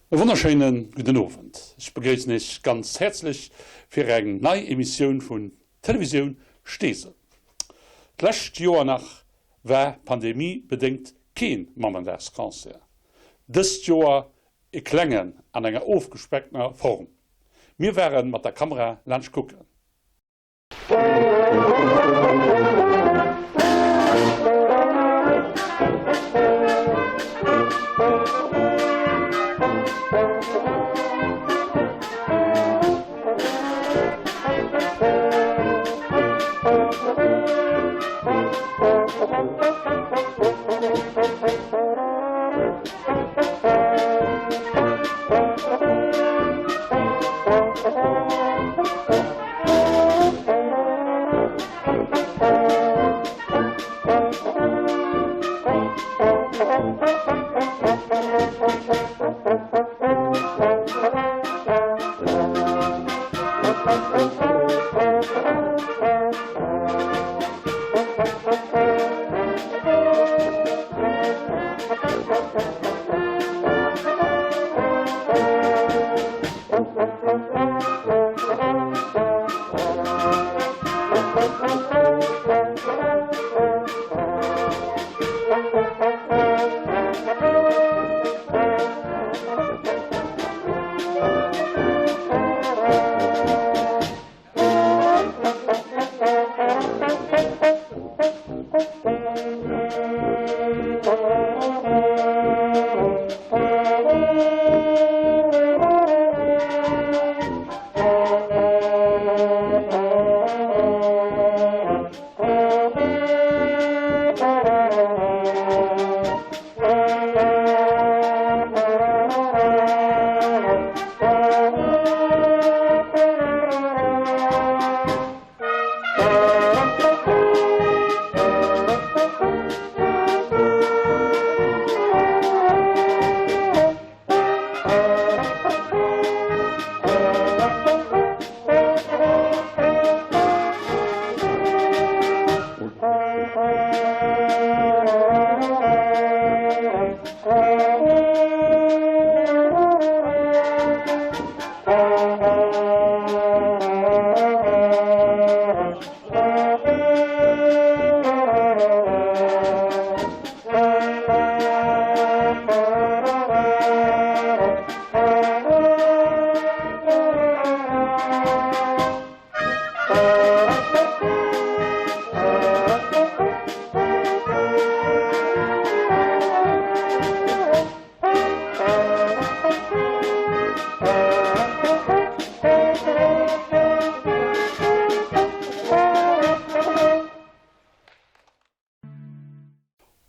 E wonnerschéine gudden Owend. Ech begréissen Iech ganz häerzlech fir eng nei Emissioun vun Televisioun Steesel. D'lescht Joer nach war pandemiebedéngt keen Mammendagsconcert. Dëst Joer e klengen an enger ofgespeckter Form. Mir waren mat der Kamera laanscht kucken.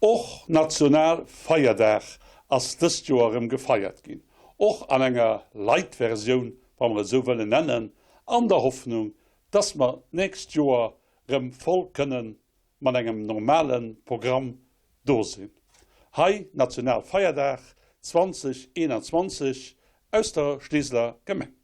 Och Nationalfeierdag ass dëst Joer erëm gefeiert ginn, och an enger Light-Versioun, wa mer et esou wëllen nennen, an der Hoffnung, dass mer d'nächst Joer rëm voll kënnen mat engem normale Programm do sinn. Hei Nationalfeierdag 2021 aus der Steeseler Gemeng.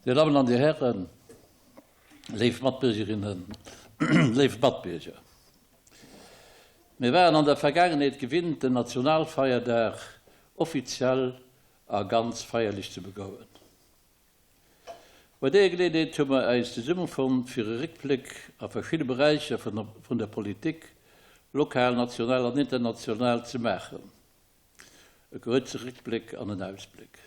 Dir Dammen an Dir Hären, léif Matbiergerinnen, léif Matbierger, mir waren an der Vergaangenheet gewinnt, den Nationalfeierdag offiziell a ganz feierlech ze begouen. Bei deeër Geleeënheet hu mer äis zesummefonnt fir e Réckbléck a verschidde Beräicher vun der Politik, lokal, national an international, ze maachen. E kuerze Réckbléck an en Ausbléck.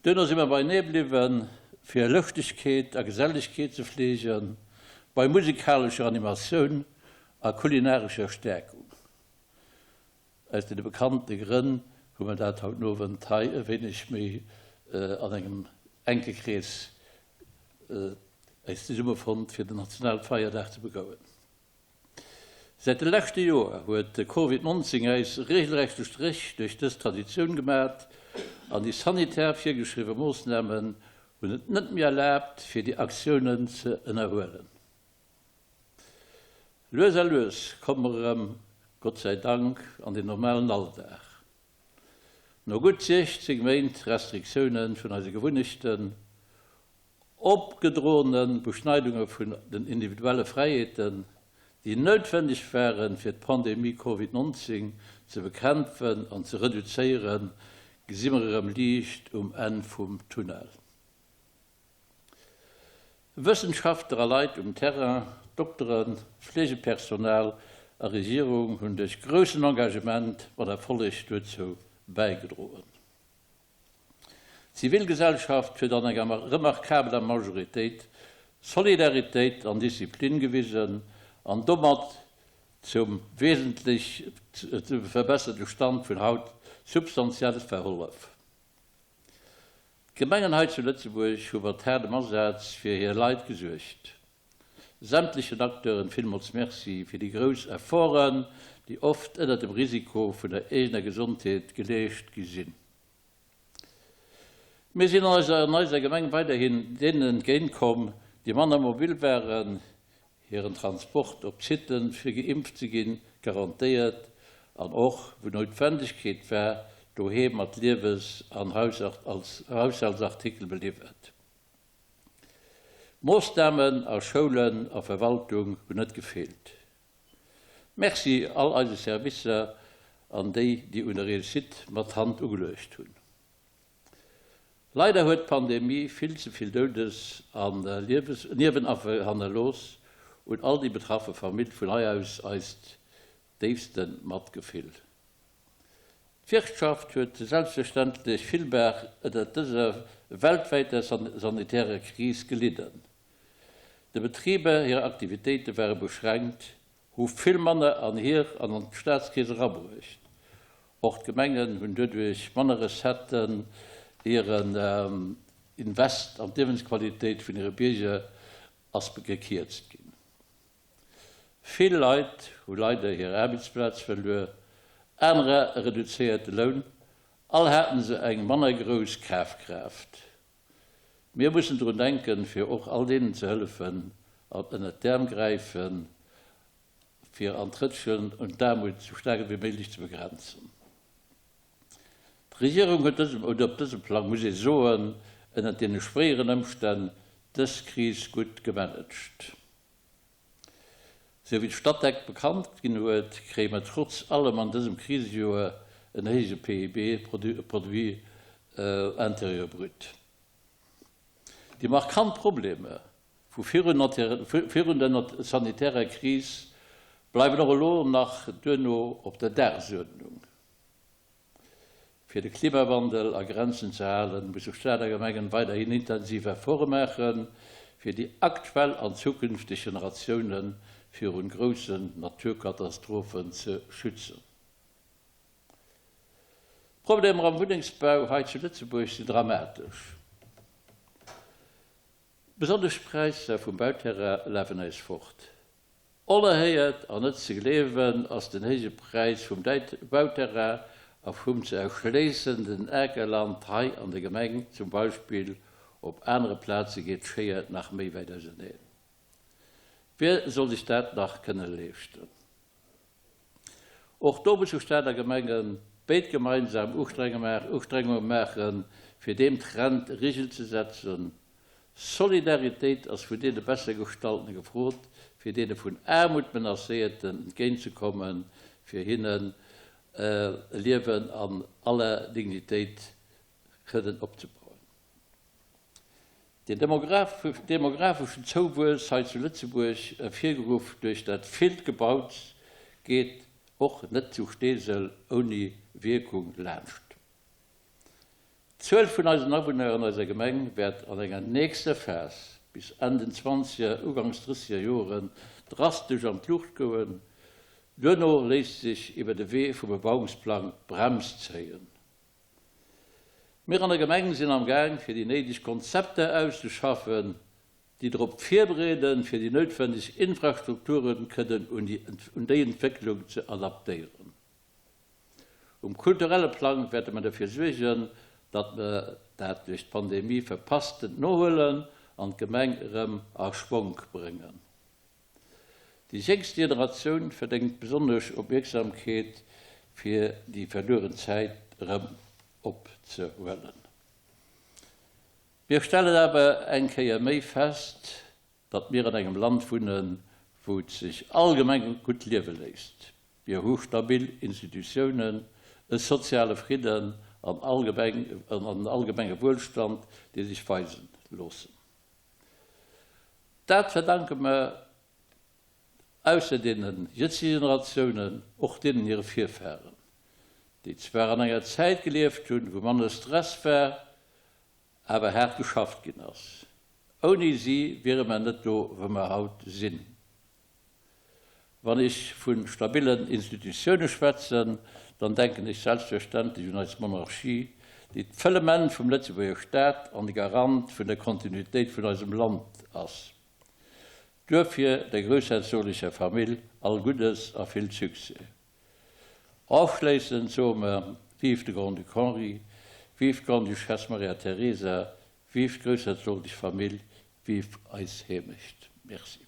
Duerno si mer beienee bliwwen, fir Lëschtegkeet a Gesellegkeet ze fleegen, bei musikalescher Animatioun a kulinarescher Stäerkung. Aus deene bekannte Grënn hu mer dat haut Nowend hei e wéineg méi an engem enke Krees äis zesummefonnt, fir den Nationalfeierdag ze begouen. Säit de leschte Joer huet de Covid 19 äis regelrechte Stréch duerch dës Traditioun gemat an déi sanitär virgeschriwwe Moossnamen hunn et net méi erlaabt, fir déi Aktiounen ze ënnerhuelen. Lues a lues komme mer erëm, Gott sei Dank, an den normalen Alldag. No gutt 16 Méint Restriktioune vun eise Gewunnechten, opgedroene Beschneidunge vun den individuelle Fräiheeten, déi noutwenneg waren, fir d'Pandemie Covid 19 ze bekämpfen an ze reduzéieren, gesi mer erëm Liicht um Enn vum Tunnel. Wëssenschaftler a Leit um Terrain, Dokteren, Fleegepersonal a Regierung hunn duerch groussen Engagement mat Erfolleg dozou bäigedroen. D'Zivilgesellschaft huet an enger remarkabeler Majoritéit Solidaritéit an Disziplin gewisen an domat zum wesentlech verbesserte Stand vun haut substantiell verhollef. D'Gemengen hei zu Lëtzebuerg hu mat haardem Asaz fir hir Leit gesuergt. Sämtlechen Acteuren villmools Merci fir déi grouss Efforten, déi oft ënnert dem Risiko vun der eegener Gesondheet geleescht gi sinn. Mir sinn an eiser Gemeng weiderhin deenen entgéint komm, déi manner mobil waren, hiren Transport op d'Siten fir geimpft ze ginn garantéiert an och, wou Noutwendegkeet war, doheem mat Liewes an Haushaltsartikel beliwwert. Moossnamen a Schoulen a Verwaltung hunn net gefeelt. Merci all eise Servicer an déi, déi un der Réussite mat Hand ugeluecht hunn. Leider huet d'Pandemie vill ze vill Doudes an Niewenaffer hannerlooss. Un all déi betraffe Famill vun hei aus eist déifste Matgefill. D'Wirtschaft huet selbstverständlech villbar ënnert dëser weltwäiter sanitärer Kris gelidden. De Betriber hir Aktivitéite ware beschränkt, hu vill manner an hir an an d'Staatskeess erabruecht. Och d'Gemengen hunn doduerch manner Recetten, hiren Invest an d'Liewensqualitéit vun hire Bierger ass gekierzt ginn. Vill Leit hu leider hir Aarbechtsplaz verluer, anerer e reduzéierte Loun, all haten se eng manner grouss Kafkraaft. Mir mussen drun denken, fir och all deenen ze hëllefen an ënnert d'Äerm gräifen, fir an d'Rëtschen un d'Aarmut sou staark ewéi méiglech ze begrenzen. D'Regierung huet dësem, oder op dësem Plang muss ee soen, ënnert deene schwéieren Ëmstänn dës Kris gutt gemanagt. Sou wéi d'Statec bekannt ginn huet, kréie mer trotz allem an dësem Krisejoer en héije PIB, Produit intérieur brut. Déi markant Problemer vu virun der sanitärer Kris bleiwen och elo nach duerno op der Dagesuerdnung. Fir de Klimawandel a Grenzen ze halen, musse Staat a Gemengen weiderhin intensiv Efforte maachen, fir déi aktuell an zukünfteg Generatioune virun groussen Naturkatastrophen ze schützen. D'Problemer am Wunnengsbau hei zu Lëtzebuerg sinn dramatesch. Besonnesch d'Präisser vum Bauterrain lafen eis fort. Onerhéiert an net ze gleewen ass den héije Präis vum Bauterrain a vum ze erschléissenden Akerland hei an der Gemeng zum Beispill. Op anere Plaze geet d'Schéier nach méi wäit auseneen. Wie soll sech dat nach kënne leeschten? Och do musse Staat a Gemenge béid gemeinsam Ustrengunge maachen, fir deem Trend e Rigel ze setzen. Solidaritéit ass vun deene Bessergestalltene gefrot, fir deene vun Aarmut Menacéierten entgéintzekommen, fir hinnen e Liewen an aller Dignitéit kënnen opzebauen. Den demographeschen Zouwuess hei zu Lëtzebuerg, ervirgeruff duerch dat villt Gebauts, geet och net zu Steesel ouni Wierkung laanscht. D'Zuel vun eisen Awunner an eiser Gemeng wäert an enger nächster Phas bis Enn den zwanzeger, ugangs drësseger Joren drastesch an d'Luucht goen. Duerno léisst sech iwwer de Wee vum Bebauungsplang d'Brems zéien. Mir an der Gemeng sinn am Gaang fir déi néideg Konzepter auszeschaffen, déi drop virbereeden, fir déi noutwendeg Infrastrukturen kënnen un déi Entwécklung ze adaptéieren. Um kulturelle Plang wäerte mer derfir suergen, datt mer dat duerch d'Pandemie Verpasstent nohuelen an d'Gemeng erëm a Schwonk bréngen. Déi jéngst Generatioun verdéngt besonnesch Opmierksamkeet, fir déi verlueren Zäit erëm opzehuelen. Mir stellen awer eng Kéier méi fest, datt mir an engem Land wunnen, wou et sech allgemeng gutt liewe léisst. Mir hu stabil Institutiounen, e soziale Fridden an en allgemenge Wuelstand, déi sech weise loossen. Dat verdanke mer ausser deene jëtzege Generatiounen och deenen hire Virfahren, déi zwar an enger Zäit gelieft hunn, wou manner Stress war, awer haart geschafft ginn ass. Ouni si wiere mer net do, wou mer haut sinn. Wann ech vu stabillen Institutioune schwätzen, dann denken ech selbstverständlech un eis Monarchie, déi d'Fëllement vum Lëtzebuerger Staat an de Garant vun der Kontinuitéit vun eisem Land ass. Duerfir der groussherzoglecher Famill all Guddes a vill Succès. Ofschléissend soe mer, Vive de Grand-Duc Henri, vive d'Grande-Duchesse Maria Teresa, vive d'groussherzoglech Famill, Vive eis Heemecht. Merci.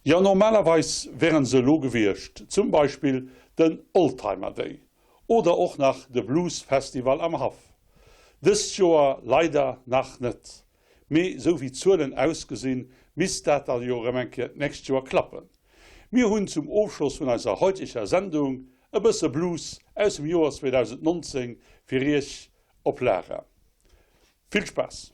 Jo, normalerweis wären se elo gewiescht, zum Beispill den Oldtimer Day oder och nach de Blues Festival am Haff. Dëst Joer leider nach net. Mee esou wéi d'Zuelen ausgesinn, misst dat da jo erëm eng Kéier d'nächst Joer klappen. Mir hunn zum Ofschloss vun eiser heuteger Sendung e bësse Blues aus dem Joer 2019 fir Iech op Lager. Vill Spaass!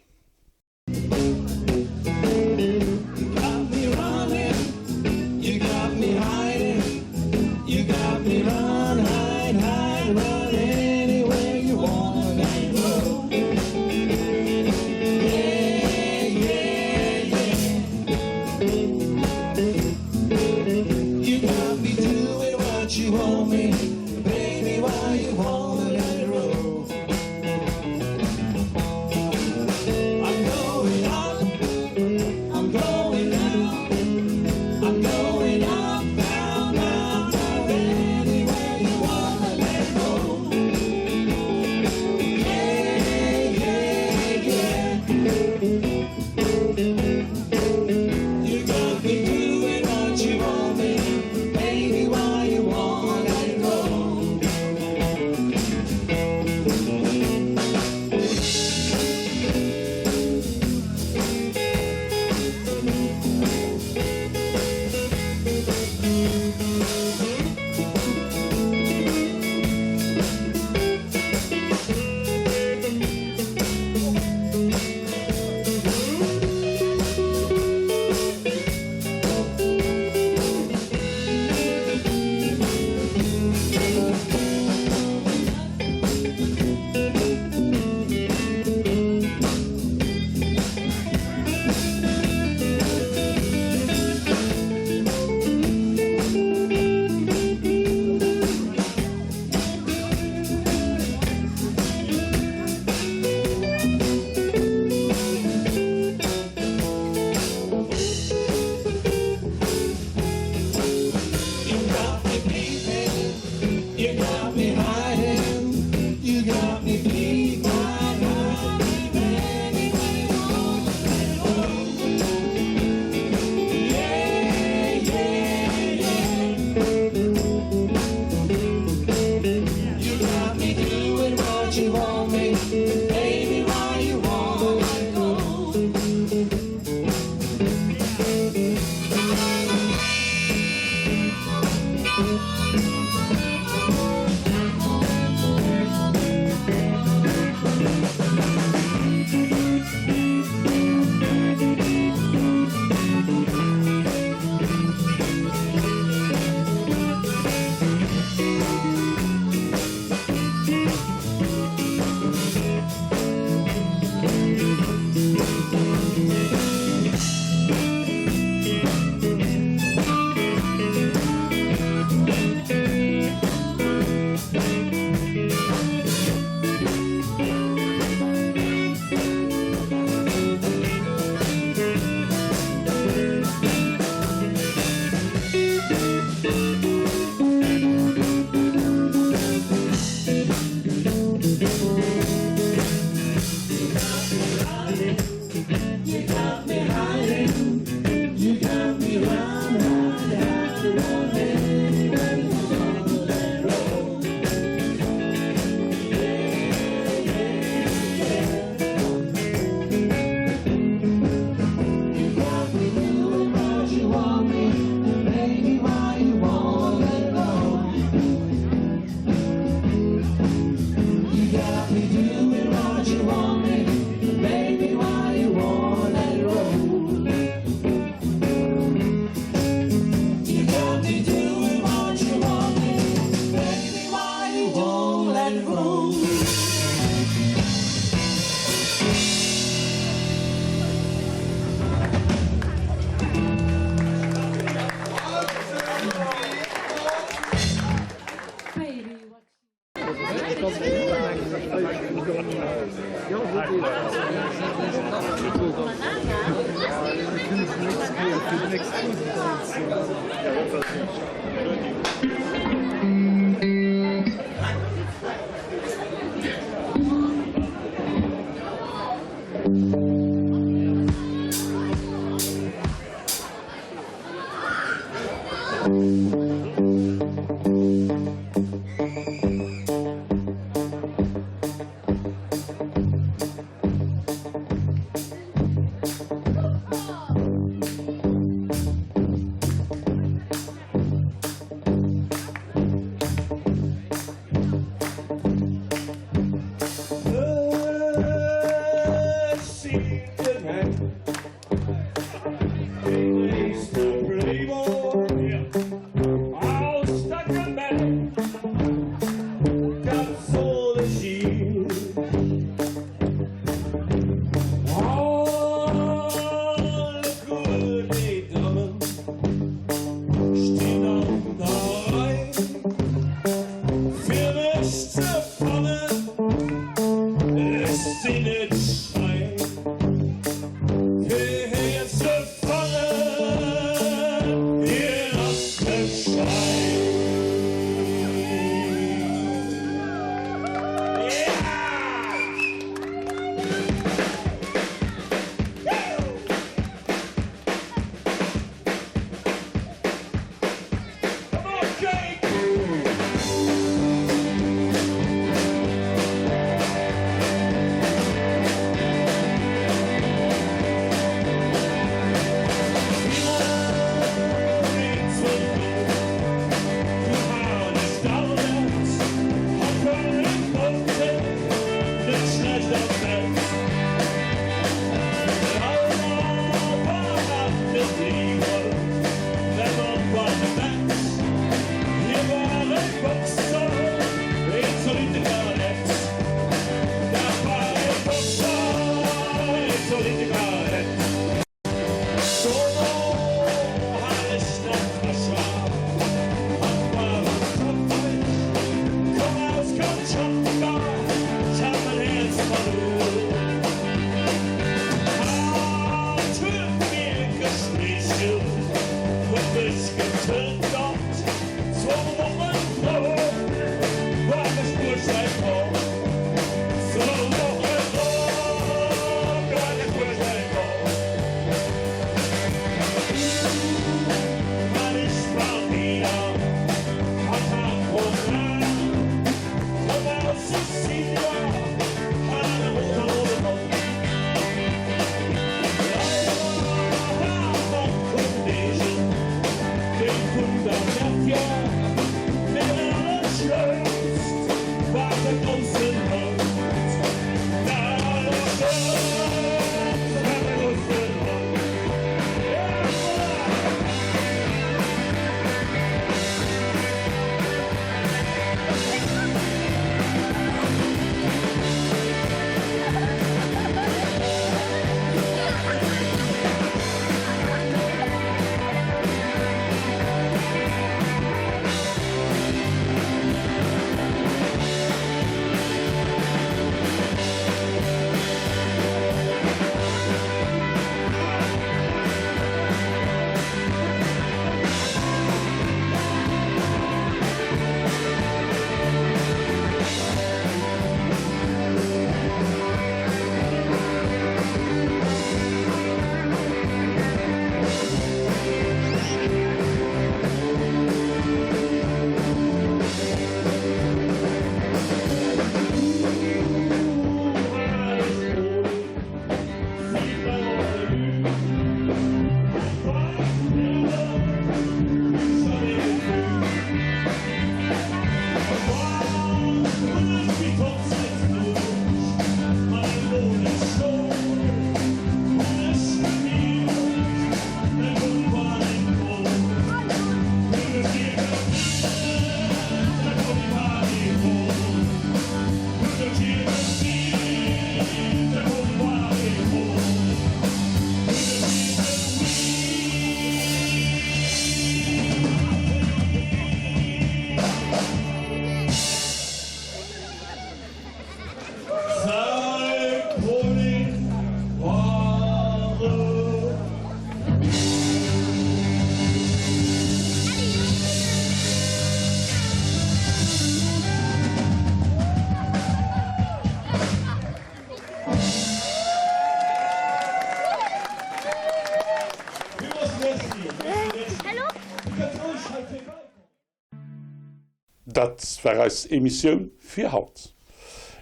Dat war eis Emissioun fir haut.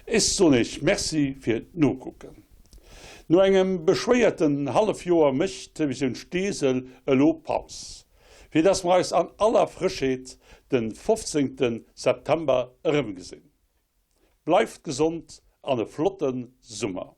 Ech soen iech Merci fir d'Nokucken. No engem beschwéierten Hallefjoer mécht d'Televisioun Steesel elo Paus, fir dass mer eis an aller Frëschheet den 15 September erëmgesinn. Bleift gesond an e flotte Summer!